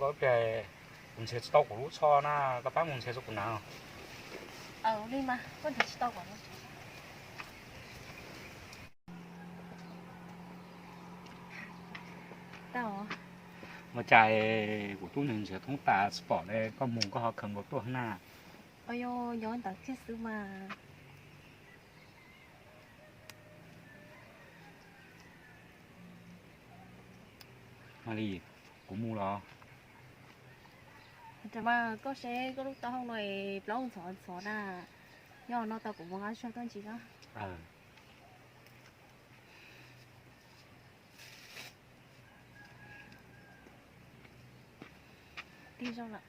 Kuv nrhiav tsis tau kuv lub tsho na, koj pab mus nrhiav rau kuv na. Li mas koj nrhiav tsis tau kuv lub Ua cas kuv twb nrhiav thoob tas tsis pom li, koj mus koj ho khaws nkaus tuaj na. Yog ntawd thiab xwb mas. Maj Lis, kuv mus los. Koj seb koj lub taub hau no es plaub ntxhov ntxhov na. Yog no tau kuv mus nqa zog tuaj ntsis na. Tig zoo lawm.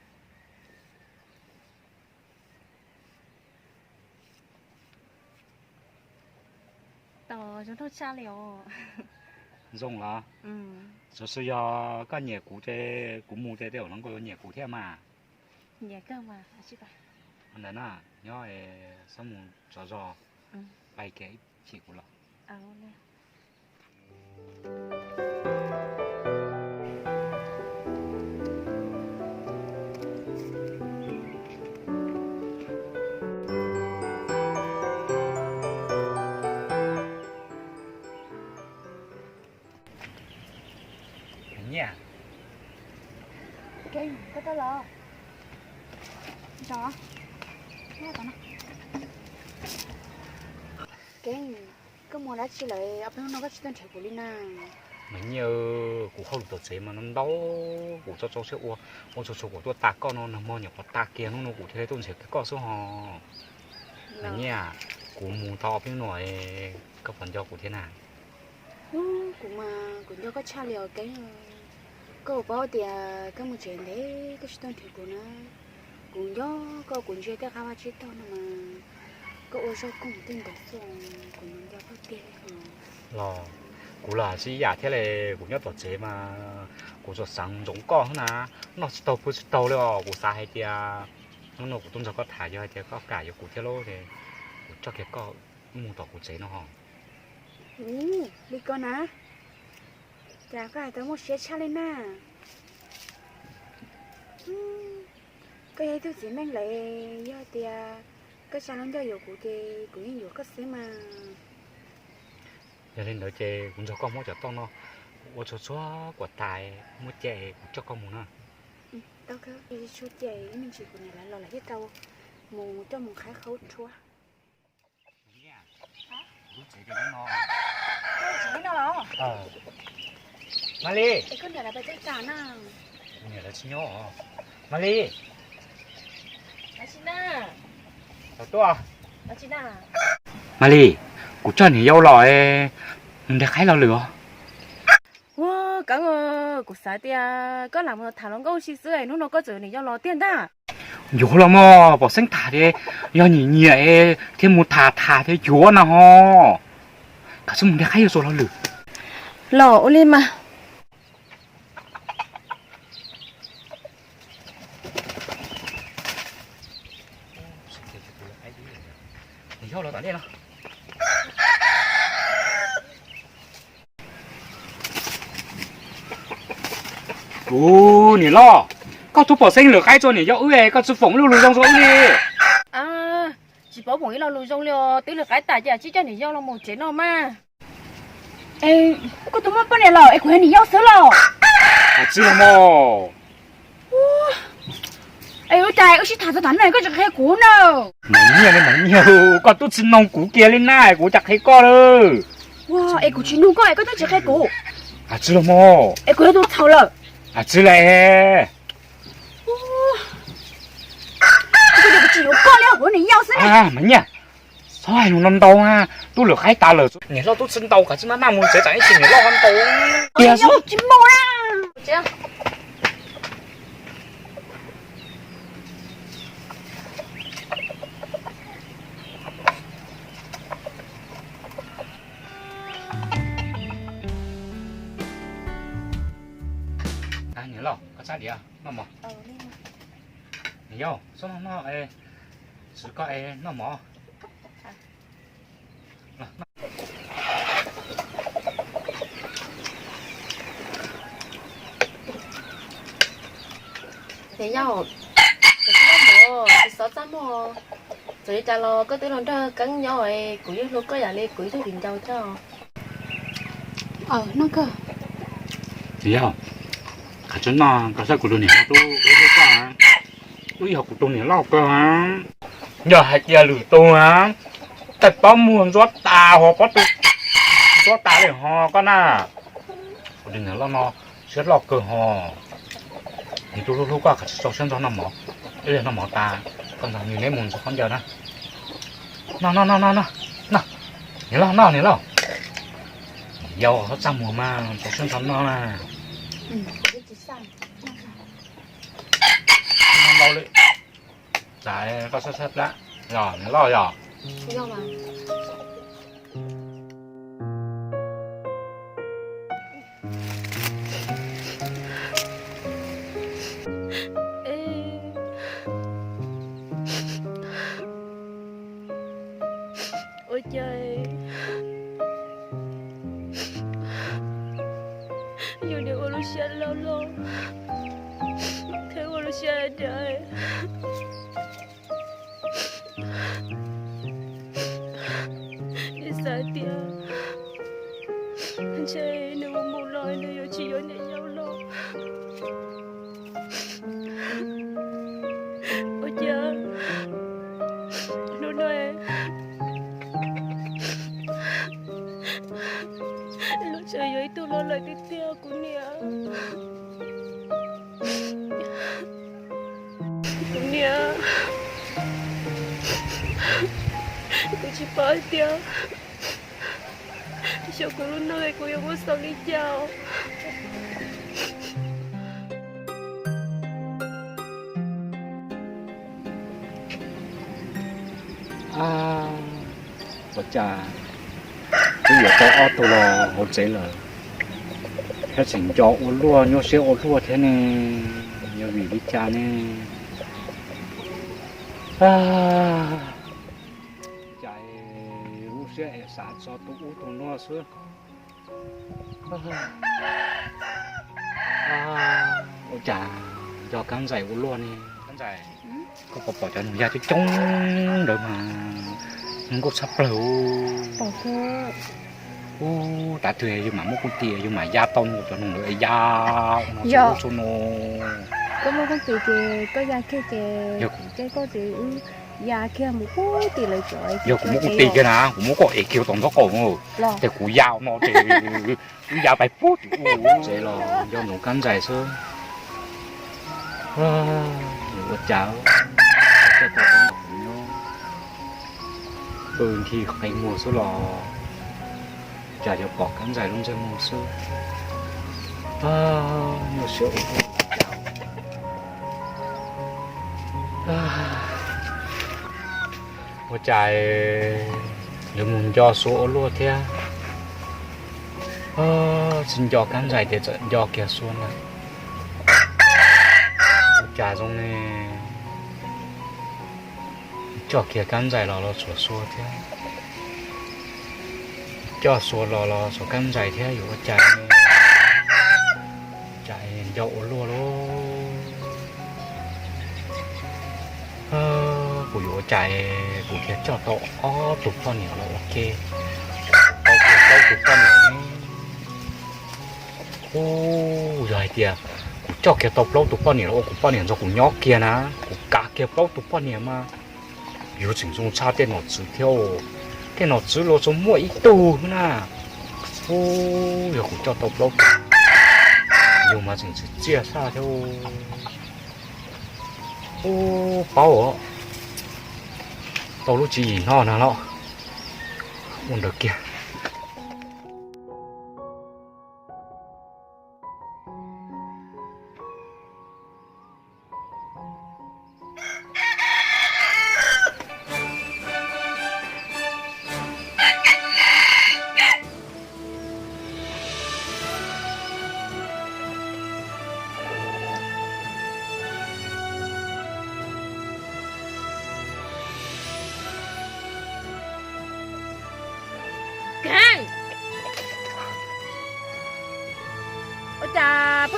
Tos zoo nraug tshaj li os. Zoo los? Xyov yog koj nyiam kuv ces kuv mus ces tej zaum no koj yuav nyiam kuv thiab mas. Nyiam kawg mas. Ntawd na, nyob es txhob mus tsov zog, pais kiag ib chim kuv los. Nyiaj, Keeb, koj tuaj los? Keeb, koj mus dab tsi lawm ob peb hnub no koj tsis tuaj nrhiav kuv li na? Mas Nyiaj, kuv hauj lwm tom tsev mas no ntau, kuv tso tso siab ua, ua tsuag tsuag kuv tuaj tas koj no, nag hmo nyuam qhuav tas kiag hnub no kuv thiaj li tuaj nrhiav kiag koj xwb ho. Mas Nyiaj, kuv mus tau ob peb hnub no, koj puas nco kuv thiab na? Kuv mas kuv nco koj tshaj li os Keeb. Koj puas paub tias koj mus tsev ntev koj tsis tuaj nrhiav kuv na. Kuv nco koj, kuv ntsia tej qab vaj tsib taug no mas koj ua zog koom tej ntawd xwb, kuv nco koj tiag li os. Los, kuv los sib yam thiab li, kuv nyob tom tsev mas kuv tsuas xav ntsoov koj xwb na, noj tsis taug pw tsis taug li os. Kuv xav hais tias hnub no kuv tuaj nrog koj tham yog hais tias koj kam yuav kuv thiab lauj, kuv coj kiag koj mus tom kuv tsev no ho. Li ko na, cas koj hais tau muaj siab tshaj li na. Koj yog ib tug txiv neej lawm, yog tias koj tsa lub ncauj yuav kuv ces kuv yeej yuav koj xwb mas. Yog li ntawd ces kuv nrog koj muab cov toj no ua tsuag tsuag kom tas, muaj caij kuv coj koj mus na. Tau kawg, tsuag caij ib me ntsis kuv niam lawv los lawv thiaj tau mus coj mus qhaib qhaub rhuab. Lub tsev tias lub no. Lub tsev no los? Maj Lis. Es koj niam lawv pais tsev kawg na? Kuv niam lawv tsis nyob. Maj Lis. Los tuaj. Maj Lis, kuv coj niam yau los, mus nrhiav qaib los lwm os. Ua, Keeb, kuv xav tias koj lam mus tham hluas nkauj ua si xwb es hnub no koj txawm niam yau los tiag ntag. Yuav los mog, pom xeeb tham tias yog nyiam nyiam thiaj mus tham tham thiaj yuav no ho. Kav tsij mus nrhiav qaib yuav txuas los lwm. Los ua li mas. Niam yau los tom ntej no. Ua, niam loj, koj twb pom xeeb lwm qaib rau niam yau wb es koj tsis foom ib lo lus zoo rau wb li. Tsis paub foom ib lo lus zoo li os, twb lwm qaib tas ces tsis coj niam yau los mus tsev no mas. Koj tus muaj poj niam lawm es kuv yog niam yau xwb los? Tsis los mog. Es ua cas wb sib tham txog tam no koj tsis qhia kuv na? Mas nyiaj li mas nyiaj, koj twb tsis noog kuv kiag li na, kuv cas qhia koj lawm. Es kuv tsis noog koj es koj twb tsis qhia kuv. Tsis los mog. Es kuv yog tus txhaum lawm. Tsis los. Kuv tsis yuav koj li, kuv niam yau xwb. Mas nyiaj, txhob hais lus no ntau na, twb lwm qaib tas lawm. Niam loj twb tsis ntaus, kav tsij maj maj mus tsev, tsam ib tsam niam loj ho ntaus. Tiag xwb. Tsis mus na. Niam loj, koj tsab diav noj mov. Niam yau, xub noj noj, tsis koj es noj mov. Niam yau, koj tsis txaj muag, txhob txaj muag. Txawm li cas los koj twb los nrog Keeb nyob, kuv yeej hlub koj yam li kuv ib tug viv ncaus thiab. Niam yau, koj saib kuv tus niam loj, wb hlub koj, wb yog kuv tus niam loj kawg. Yog hais tias lwm tus, tej pob muag ntxuav tas ho pob tw ntxuav tas li ho koj na. Kuv tus niam loj no siab loj kawg ho. Nws twb hlub hlub koj, koj tsis txaus siab ntxog noj mov. Ib pliag noj mov tas, koj nrog neb mus ntxuav khaub ncaws na. Noj noj noj noj noj, niam loj noj niam loj. Yau, txhob txaj muag mas, txaus siab ntxov noj na. Ntau li, tsam koj sab sab plab, yog niam loj yog. Ua cas yus niam ua lub siab loj loj thiab ua lub siab dav. Ib xav tias ntshe nws mus mus los nws yuav tsis yuav niam yau los. Ua cas hnub no los tseem yuav ib tug loj lawm tiag tiag kuv niam. Kuv niam, kuv tsis paub tias xyov kuv lub neej kuv yuav muaj xaus li cas. Ua cas twb yuav tau ob tug los hauv tsev lawm, thiab tseem nco ua luaj nyuaj siab ua luaj thiab ne, yog vim li cas ne? Cas lub siab es xav txog tus ub tus no xwb. Ua cas nco Kab Ntxais ua luaj ne? Kab Ntxais, koj puas pom cov nus ya coob coob ntawd mas, nkauj tshaj plaws. Ub, tav twg yus mam muaj kuj tim yus mam ya tau cov nus ntawd ya no. Koj muaj kuj tim ces koj ya kiag ces, ces koj tsis ya kiag mus kuj tim lawv cov. Yog kuv muaj kuj tim kiag na, kuv muab koj ev kiag tom ntxob qaum, ces kuv ya no ces wb ya pais pub tim ub tsev los nco ntsoov Kab Ntxais xwb. Yuav ua cas, coj tau Kab Ntxais nyob, pw nthi qe muag xwb los cas yuav pom Kab Ntxais lub ntsej muag xwb. Nyuaj siab ua luaj. Ua cas yuav mus nco Sua ua luaj thiab. Tsis nco Kab Ntxais ces txawm nco kiag Sua na. Ua cas zoo ne? Coj kiag Kab Ntxais los los tshuav Sua thiab, coj Sua los los tshuav Kab Ntxais thiab, yuav ua cas? Cas nco ua luaj lauj. Kuv yuav ua cas kuv thiaj coj tau ob tug poj niam los ua ke, tau kiag plaub tug poj niam ne? Ub, yog hais tias kuv coj kiag tau plaub tug poj niam los ua kuv poj niam ntxog kuv nyob kiag na, kuv kav kiag plaub tug poj niam mas yuav tseem zoo tshaj tej nom tswv thiab. Tej nom tswv los tsuas muaj ib tug na. Ub, yog kuv coj tau plaub tug, yus mas tseem txiaj txiaj xwb thiab. Ub, paub tau lub tswv yim no na los ua ntawd kiag.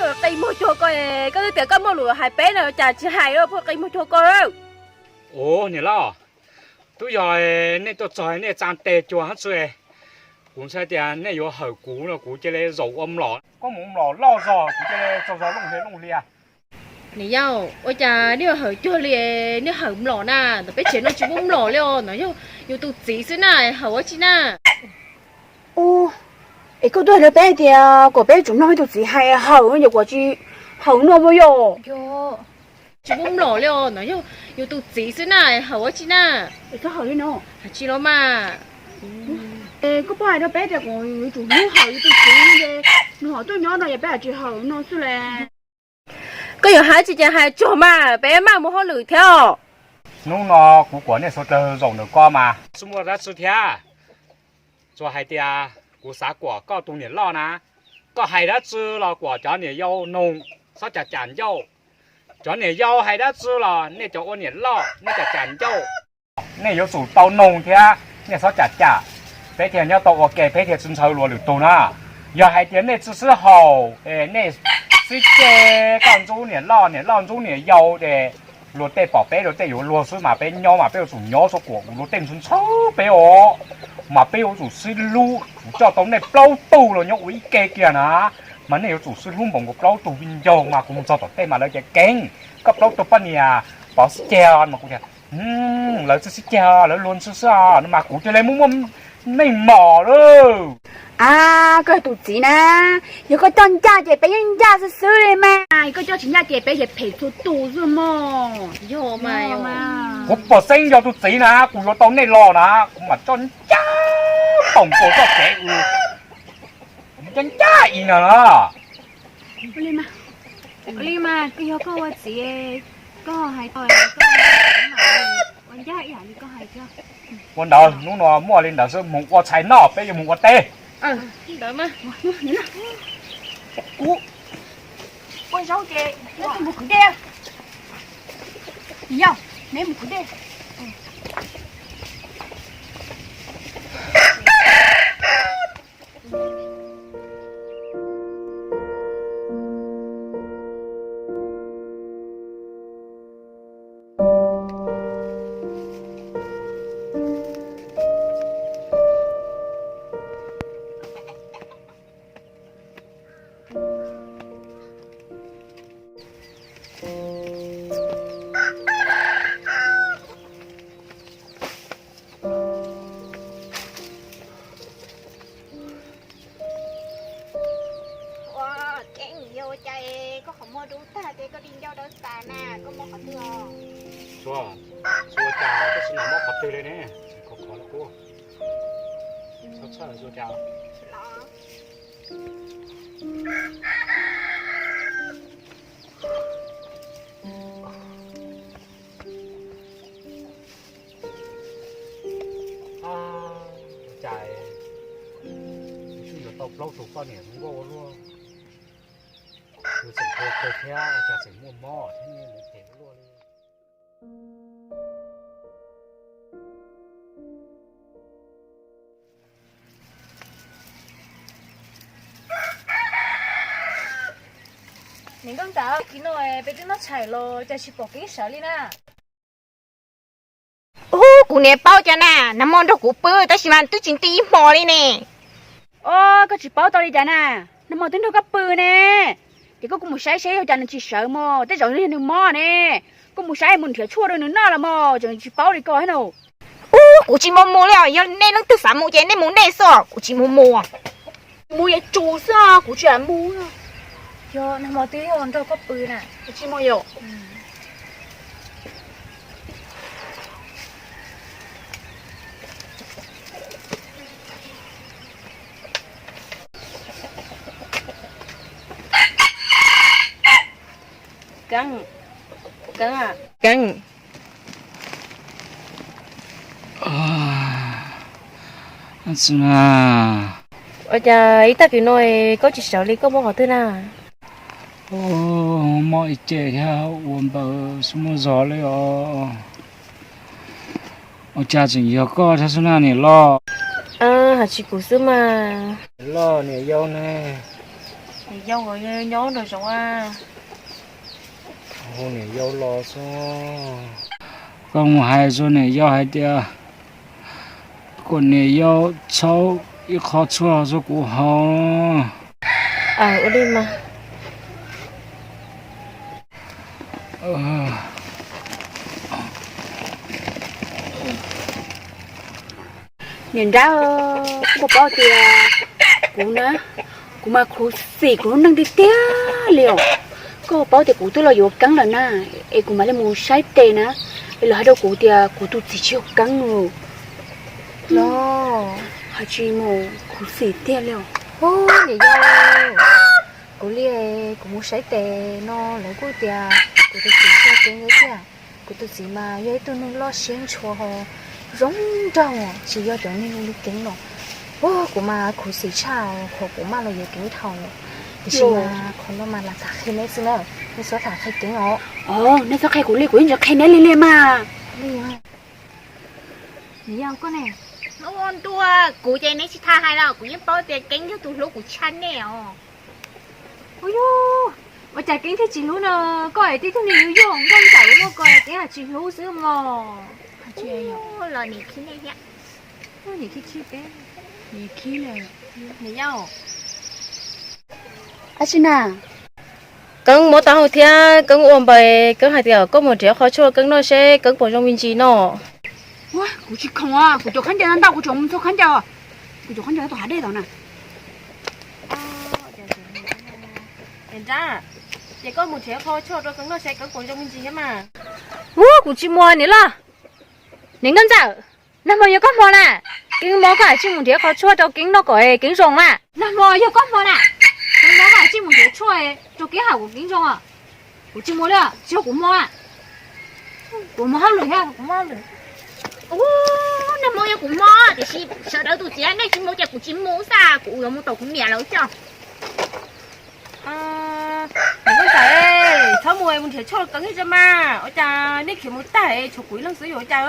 Qi muag cuag ko, koj twb tias koj muaj lus hais peb no cas tsis hais, pheej qi muag cuag ko. Ua niam loj, twb yog nej tuaj txog nej txaa tes cuag hab xwb. Kuv ntshai tias nej yuav hawm kuv no kuv cia li zaum ua mlom, koj mus mlom loj zog kuv cia li tsaug zog looj hlias looj hlias. Niam yau, ua cas nej yuav hawm cuag li, nej hawm mlom na, ntawm peb tsev no tsis muaj mlom li os, no yog yus tus txiv xwb na, hawm ua tsi na. Ua, es koj twb hais rau peb tias kom peb tsum mloog peb tus txiv hais, hawm no ces kom tsis hawm no mas yog. Tsis muaj mlom li os, no yog yus tus txiv xwb na, hawm ua tsi na. Tsis los mas. Koj pheej hais rau peb tias kom yuav tsum hlub hawm yus tus txiv, nws ho tuaj nyob no yog peb tsis hawm no xwb las. Koj yuav hais tsi ces hais tsuag mas, peb maj mus hauj lwm thiab os. Hnub no kuv kuam nej suav dlawg zaum ntawm ko mas tsis muaj dab tsi thiab. Tsuas hais tias kuv xav kuam koj tus niam loj na, koj hais dab tsi los kuam cov niam yau noog, txhob cam cam ncauj. Cov niam yau hais dab tsi los nej cov ua niam loj nej cam cam ncauj. Nej yuav tsum tau noog thiab nej txhob cam cam, peb thiaj nyob tau ua ke, peb thiaj tsis ntshaw luag lwm tus na. Yog hais tias nej tsis sib haum, nej sib ceg, koj ntxub niam loj, niam loj ntxub niam yau ces luag tej pom peb luag tej yuav luag xwb mas peb nyob mas peb yuav tsum nyob txhob kuam luag tej ntshaw ntshaw peb os. Mas peb yuav tsum sib hlub, kuv coj tau nej plaub tug los nyob ua ib ke kiag na, mas nej yuav tsum sib hlub npaum nkaus plaub tug viv ncaus mas kuv mus txog tom tej mas lawv tias keeb, koj plaub tug poj niam pov xib ceg mas kuv tias lawv tsis sib ceg, lawv luag ntxhi xwb no mas kuv cia li muaj muaj meej mom lawm. A, koj yog tus txiv na, yog koj coj ncaj ces peb yeej ncaj xwb xwb li mas, yog koj coj tsis ncaj ces peb ces phem txhua tus xwb mog. Yog mas, kuv pom xeeb yog tus txiv na, kuv yuav tau nej los na, kuv mam coj ncaj npaum nkaus txoj kev, ncaj ncaj ib no na. Ua li mas, ua li mas, koj yog koj ua txiv, koj hais tau, ua ncaj ib yam li koj hais thiab. Ua ntawd hnub no muaj li ntawd xwb, mus ua tshais noj, peb yuav mus ua teb. Ntawd mas. Kuv ua zaub ces neb mus khwv dej. Yog, neb mus khwv dej. Ua, Keeb, yog ua cas koj qhov muag dub tag ces koj di ncauj dawb tas na, koj mob qhov twg os? Tsis ua cas, tab sis mas mob qhov twg li ne, khov khov li qub. Txhob txhawj, tsis ua cas. Ua cas kuv twb yuav tau plaub tug poj niam zoo nkauj ua luaj, yus tseem hlub kawg thiab ua cas tseem muaj mob thiab ne, mus phem ua luaj li. Niam Nkauj Ntxawm, kis no peb twb noj tshais los cas tsis pom Keeb sawv li na? Ub, kuv niam paub cas na, nag hmo nrog kuv pw tab sis mas twb tsis nti ib hmo li ne. Os, koj tsis paub tau li cas na, nag hmo twb nrog koj pw ne. Ces koj kuj mus saib seb yog cas nws tsis sawv mog, tej zaum yog nws mob ne. Koj mus saib mus nrhiav tshuaj rau nws noj los mog, tseem tsis paub li ko thiab no. Ub, kuv tsis mus mus li os, yog nej leej twg xav mus ces nej mus nej xwb, kuv tsis mus mus. Mus yeej tsum xwb, kuv tsis mus. Yog nag hmo twb yog nrog koj pw na. Tsis mus yom. Keeb, Keeb, Keeb. Ua cas ib tag kis no koj tsis sawv li, koj mob qhov twg na? Mob ib ce thiab ua npaws xub muag zog li os. Ua cas tseem yog koj thiab xwb na niam loj? Hais tsis kuv xwb mas. Niam loj niam yau ne, Yau nyob nraum zoov a. Hu niam yau los xwb. Koj mus hais rau niam yau hais tias kom niam yau txhawb ib qho tshuaj rau kuv haus. Ua li mas. Niam nrab, koj puas paub tias kuv na, kuv mas khuv xim kuv lub neej tiag tiag li os. Koj puas paub tias kuv twb los yuav Keeb lawm na, es kuv mam li mus saib tes na, es lawv hais rau kuv tias kuv tus txiv tsis yog Keeb los. Hais tsis mus, khuv xim tiag li os. Niam yau, kuv li, kuv mus saib tes no lawv kuj tias kuv tus txiv tsis yog Keeb thiab tiag. Kuv tus txiv mas yog ib tug neeg loj siab ntshua ho zoo nraug, tsis yog cov neeg li Keeb los. Kuv mas khuv xim tshaj, qhov kuv maj los yuav Keeb dhau. Tiam sis mas qhov no mas lam tham qhia neb xwb na, nej txhob tham qhia Keeb os. Nej txhob qhia kuv li, kuv yeej tsis qhia neb li li mas. Niam yau koj ne? Ntuj, kuv ces neb tsis tham hais los kuv yeej paub tias Keeb yog tus hlub kuv tshaj nej os. Ua yog, ua cas Keeb thiaj tsis hlub no? Koj es tib tug niag yuag yuag nkauj ntsawm ua luaj ko Keeb hais tsis hlub xwb mog. Los niam khib nej thiab. Niam khib khib peb, niam khib lawm. Niam yau, ab tsi na, Keeb muab taub hau thiab Keeb ua npaws, Keeb hais tias koj mus nrhiav qhov tshuaj Keeb noj seb Keeb puas zoo me ntsis no. Kuv tsis khoom, kuv cov khaub ncaws ntau, kuv tseem mus txog khaub ncaws, kuv cov khaub ncaws tau hav dej tod na. Niam nrab, ces koj mus nrhiav qhov tshuaj rau Keeb noj seb Keeb puas zoo me ntsis thiab mas. Ub, kuv tsis mus niam loj. Niam nkauj ntxawm, nag hmo yog koj hmo na, Keeb mob koj hais tsij mus nrhiav qhov tshuaj rau Keeb noj kom Keeb zoo na. Nag hmo yog koj hmo na, Keeb mob koj hais tsij mus nrhiav tshuaj rau Keeb hais kom Keeb zoo. Kuv tsis mus li, tsis yog kuv hmo. Kuv mus hauj lwm thiab, kuv mus hauj lwm. Ub, nag hmo yog kuv hmo, tiam sis sawv daws tus txiv nej tsis mus ces kuv tsis mus xwb, kuv yuav mus tom kuv niam lawv xwb. Niam nkauj ntxawm, txhob mus, mus nrhiav tshuaj rau Keeb thiab mas, ua cas nej khiav mus tag tshuav kuv ib leeg xwb yuav ua cas?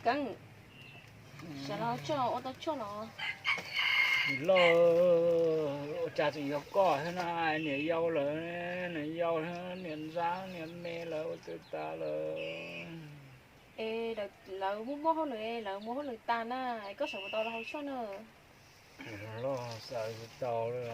Keeb, sawv los ua tau tshuaj los. Niam loj, ua cas tseem yog koj thiab na, niam yau lawm, niam yau, niam nrab, niam me lawv ua twb tas lawm. Es lawv muaj muaj hauj lwm, lawv muaj hauj lwm tas na, es koj sawv puas tau los hau tshuaj na? Loj xav tsis tau li os.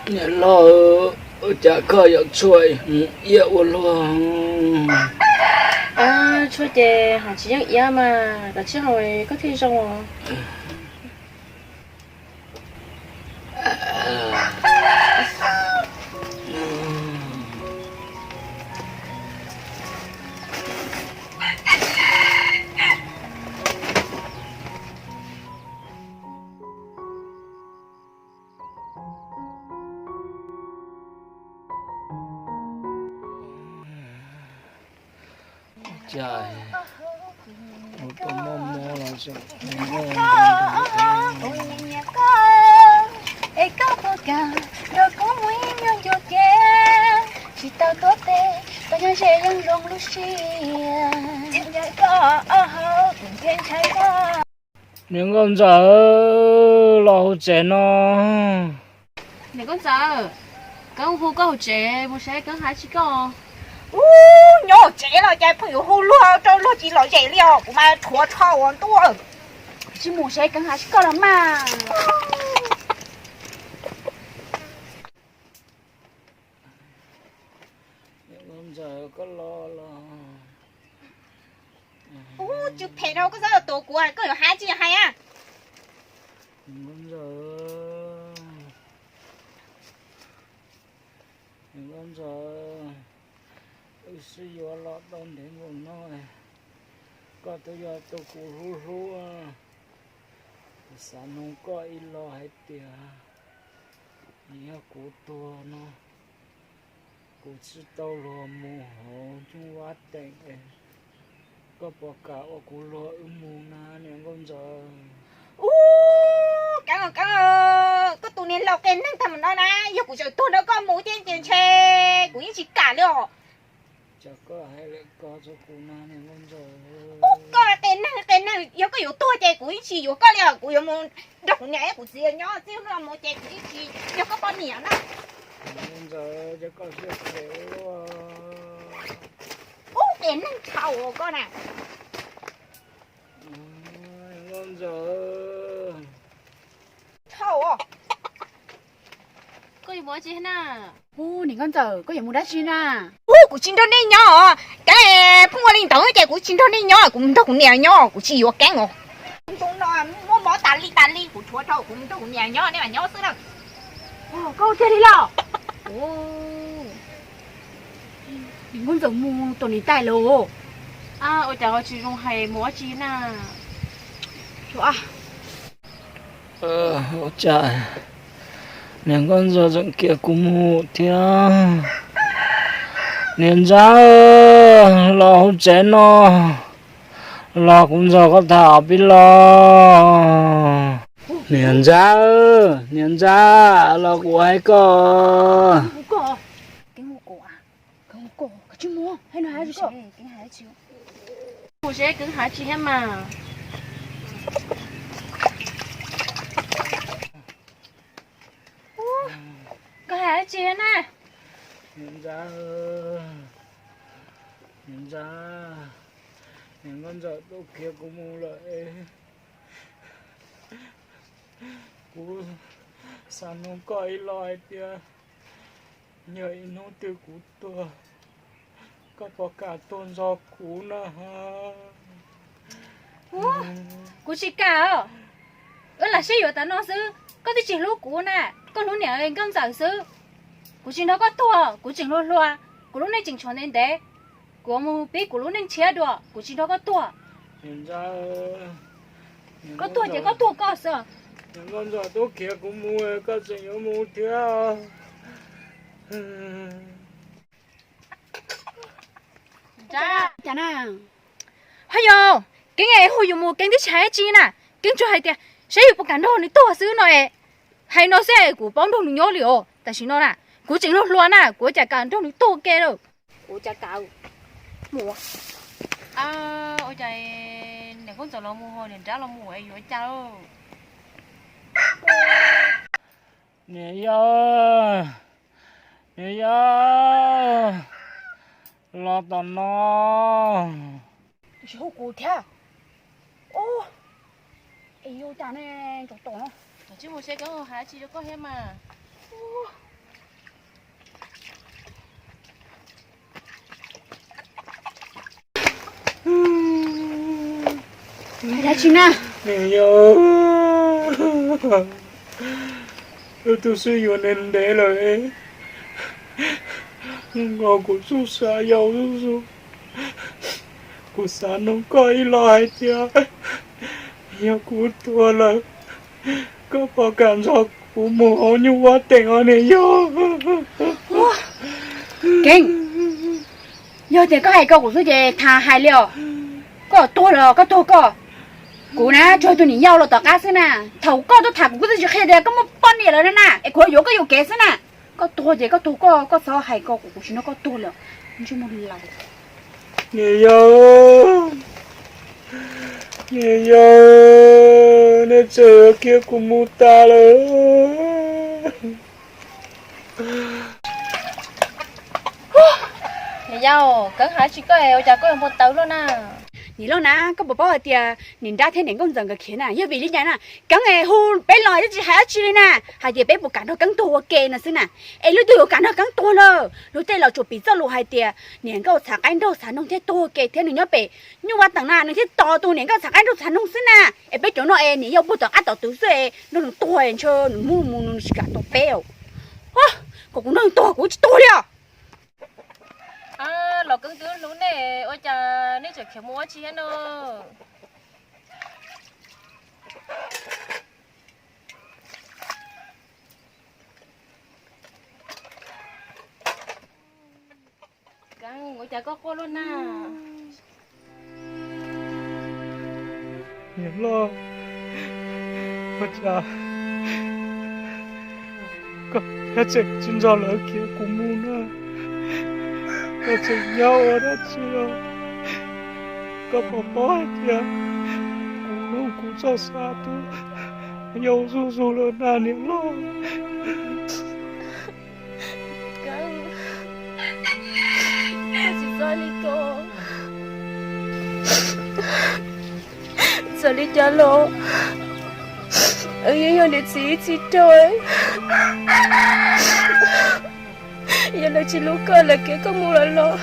Niam loj, ua cas koj yuav tshuaj mus iab ua luaj? Tshuaj ces hais tsis yeej iab mas, kav tsij haus koj thiaj zoo. Cas ua tau mob mob los tseem es koj puas kam nrog kuv mus ib nyuag ncua kev, tsis tau tuav tes, koj nyob ze yeej zoo lub siab. Niam nkauj ntxawm, los hauv tsev no. Niam nkauj ntxawm, Keeb hu koj hauv tsev mus saib Keeb hais tsis koj. Ub, nyob hauv tsev los cas pheej yuav hu luag rau luag tsis lom zem li os, kuv mas rhuav tsho ua ntuj. Tsis mus saib Keeb hais tsis koj los mas. Niam nkauj ntxawm, koj los los? Ub, tsw phem no koj txhob tuav kuv, koj yuav hais tsis hais a? Niam nkauj ntxawm, niam nkauj ntxawm, wb sib yuav los tau ntev npaum no, koj twb yog tus kuv hlub hlub, kuv xav noog koj ib los hais tias, yog kuv tuag no, kuv tsis tau luag mus hauv nroog Vaj Teem, Koj puas kam ua kuv luag wb mus na niam nkauj ntxawm? Ub, Keeb, Keeb, koj tus niag laus qias neeg tag mus no na, yog kuv tseem tuag nrog koj mus thiab ces ntshe kuv yeej tsis kam li os. Cas koj hais lawm ko rau kuv na niam nkauj ntxawm? Ub, koj qias neeg qias neeg, yog koj yuav tuag ces kuv yeej tsis yuav koj li os, kuv yuav mus nrog kuv niam kuv txiv nyob, txij hnub no mus ces kuv yeej tsis yog koj poj niam na. Niam nkauj ntxawm, cas koj siab phem ua luaj. Ub, qias neeg tshaj koj na. Niam nkauj ntxawm. Tshaj. Koj yuav mus ua tsi na? Ub, niam nkauj ntxawm, koj yuav mus dab tsi na? Ub, kuv tsis nrog nej nyob os. Keeb pheej ua li ntawd ces kuv tsis nrog nej nyob, kuv mus nrog kuv niam nyob, kuv tsis yuav Keeb os. Tus no muaj mob tas li tas li, kuv tshuav rau kuv mus nrog kuv niam nyob, nej mam nyob xwb na. Koj ua kiag li los? Niam nkauj ntxawm mus tom niam tais lawm. Ua cas ho tsis zoo hais mus ua tsi na? Ua cas niam nkauj ntxawm tseem khiav kuv mus thiab? Niam ntxawm, los hauv tsev no, los kuv nrog koj tham pib los. Niam ntxawm, niam ntxawm, los kuv hais koj. Mus seb Keeb hais tsi thiab mas. Koj hais tsi na? Niam ntxawm, niam ntxawm, niam nkauj ntxawm tuaj khiav kuv mus lawm es. Kuv xav nug koj ib lo hais tias, yog ib hnub twg kuv tuag, koj puas kam tuag nrog kuv na? Kuv tsis kam. Wb lam sib yuav tas no xwb, koj twb tsis hlub kuv na, koj hlub niam nkauj ntxawm xwb. Kuv tsis nrog koj tuag, kuv tseem hluas hluas, kuv lub neej tseem tshuav ntev ntev. Kuv mus pib kuv lub neej tshiab dua, kuv tsis nrog koj tuag. Koj tuag ces koj tuag koj xwb. Niam nkauj ntxawm tuaj khiav kuv mus, koj tseem yuav mus thiab. Cas na? Ho yog Keeb es hu yus mus Keeb twb tsis hais dab tsi na. Keeb tsuas hais tias saib yus puas kam nrog nws tuag xwb no es. Hais no xwb es kuv paub nrog nws nyob li os. Tam sim no na, kuv tseem hluas hluas na, kuv cas kam nrog nws tuag ke lawm. Kuv cas kam mus. Ua cas niam nkauj ntxawm los mus ho niam nrab los mus es yuav cas? Niam yau, niam yau, los tom no. Tsis hu kuv thiab. Es yog cas ne, tsov tom no. Tsis mus seb Keeb hais tsi rau koj thiab mas. Hais dab tsi na? Niam yau, wb twb sib yuav ntev ntev lawm, nkaus kuv txuj sa yau xwb. Kuv xav nug koj ib lo hais tias, yog kuv tuag lawm, koj puas kam nrog kuv mus hauv nyuj vaj teem os niam yau? Keeb, yog tias koj hais ko kuv xwb ces tham hais li os. Koj tuag los koj tuag koj. Kuv na tsuas tus niam yau los tom qab xwb na. Thaum koj tuaj tham kuv kuv twb tsis qhia tias koj muaj poj niam lawm na, es kuv yuav koj yuam kev xwb na. Koj tuag ces koj tuag koj, koj txhob hais ko kuv, kuv tsis nrog koj tuag li. Ntsej muag laus. Niam yau, niam yau, nej tseem khiav kuv mus tas lawm. Niam yau, Keeb hais tsi koj es ua cas koj yuav npau taws luaj na? Niam loj na, koj puas paub hais tias niam nrab thiab niam nkauj ntxawm nkawd khiav na yog vim li cas na? Keeb es hu peb los twb tsis hais dab tsi li na, hais tias peb puas kam nrog Keeb tuag ua ke no xwb na. Es leej twg yuav kam nrog Keeb tuag na? Luag tej laus tsuas piv txoj lus hais tias niam nkauj txhav qaib nraug txhav noog thiaj tuag ua ke thiab nws nyob pem nyuj vaj teem na nws thiaj tos tus niam nkauj txhav qaib nraug txhav noog xwb na. Es peb cov no es niam yau puag tom qab tom twv xwb es nrog nws tuag ntshe nws muab mus nws tsis kam tos peb. Kom kuv nrog nws tuag kuv tsis tuag li os. Los Keeb twb hlub nej ua cas nej tseem khiav mus ua tsi thiab no? Keeb, ua cas koj quaj luaj na? Niam loj, ua cas koj thiaj tseem tsis nrog lawv khiav kuv mus na? Koj tseem nyob ua dab tsi os? Koj puas paub hais tias kuv hnub kuv txoj sia twb yau zuj zus lawm na niam loj. Koj tsis txhob li ko. Txawm li cas los wb yeej yog niam txiv ib txhis rau. Yog lawv tsis hlub koj lawv khiav koj mus lawm los,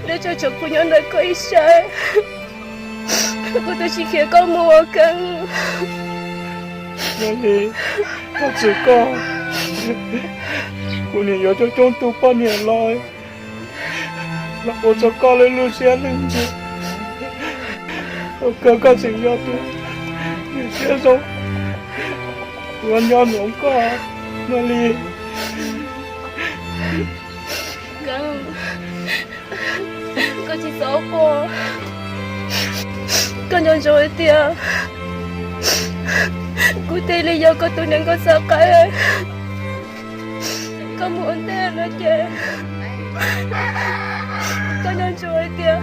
neb tsuas tshuav kuv nyob ntawm koj ib sab. Kuv twb tsis khiav koj mus ua Keeb. Koj txwm koj, kuv niam yuav coob coob tus poj niam los los ua rau koj lub siab lwj ntsws. Ua kawg koj tseem yog tus niam siab zoo, kuv nyob hloov koj no li. Koj tsis txhob quaj. Koj nco ntsoov hais tias kuv thiaj li yog koj tus niam nkauj xav qab. Koj mus ua ntej no ces koj nco ntsoov hais tias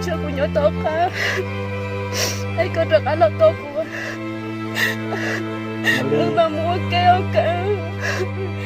tshuav kuv nyob tom qab, es koj rov qab los tos kuv, wb mam mus ua ke os Keeb.